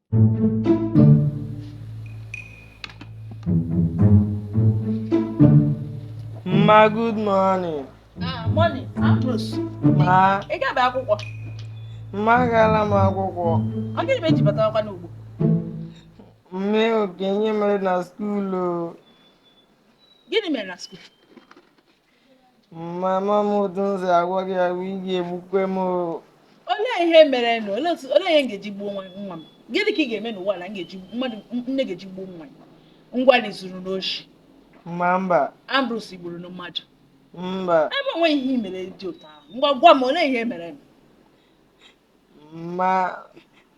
Ma, good morning. Ah, morning, Ambrose. Ma, Ị gaba akwụkwọ? Ma agala m akwụkwọ. Ọ gịnị mere i ji batakwa n'ugbo? Mme okenye mere na school o. Gịnị mere na school? Mama m, otu m si agwa gị agwa, ị ga-egbukwe m o. Olee ihe mere nụ? Olee ihe m ga-eji gbuo nwa m? Gịnị ka ị ga-eme n'ụwa na m ga-eji mmadụ nne ga-eji gbuo nwa ya? Ngwa zuru n'oshi. Ma mba. Ambrose gburu na mmadụ. Mba. Ebe onwe ihe i mere dị otu ahụ. Ngwa gwa m, olee ihe mere nụ?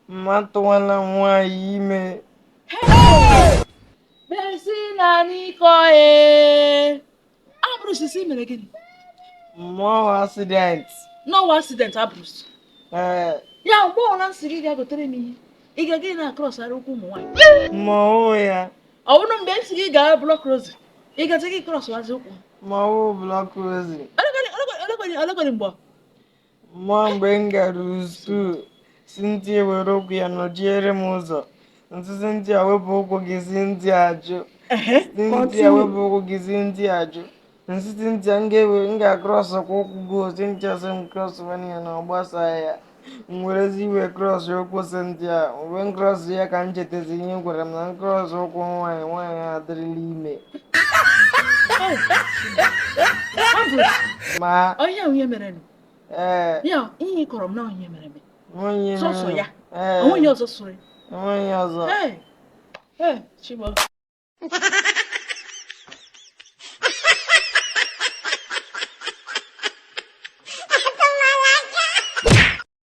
Ma tụwala m nwaanyị ime. Besi na n'iko ee. Ambrose si mere gịnị? Mụọ accident. N'ọwa accident, Ambrose. Ee. Ya mgbe ọbụla m sị gị gaa gotere m ihe, ị ga gị na cross ara ụkwụ ụmụ nwaanyị. Ma ọwụ ya. Ọ bụrụ mgbe m sị gị gaa block rosy, ị gazi gị cross wazi ụkwụ. Ma ọwụ block rosy. Olekwere mgbe? Mụọ mgbe m gara school, Cynthia were ụkwụ ya nọchiere m ụzọ. Nsị Cynthia, wepụ ụkwụ gị, Cynthia ajụ. Cynthia, wepụ ụkwụ gị, Cynthia ajụ. Nsị Cynthia, m ga-ewe m ga-across kwa ụkwụ gị. Cynthia sị m cross ya na ọ gbasa ya. M werezi iwe cross ụkwụ Cynthia. Mgbe m cross ya ka m chetezi ihe m gwara m na m cross ụkwụ nwaanyị, nwaanyị adịrịla ime. Ambrose, Ma ọ ihe ahụ ihe mere nụ? Ee. Ya ihe ị kọrọ m na ihe mere eme. Onye Sọsọ mere. ya? Ee. Onwe ihe ọzọ soro ya? Onye ọzọ. Hey, hey, Chimo.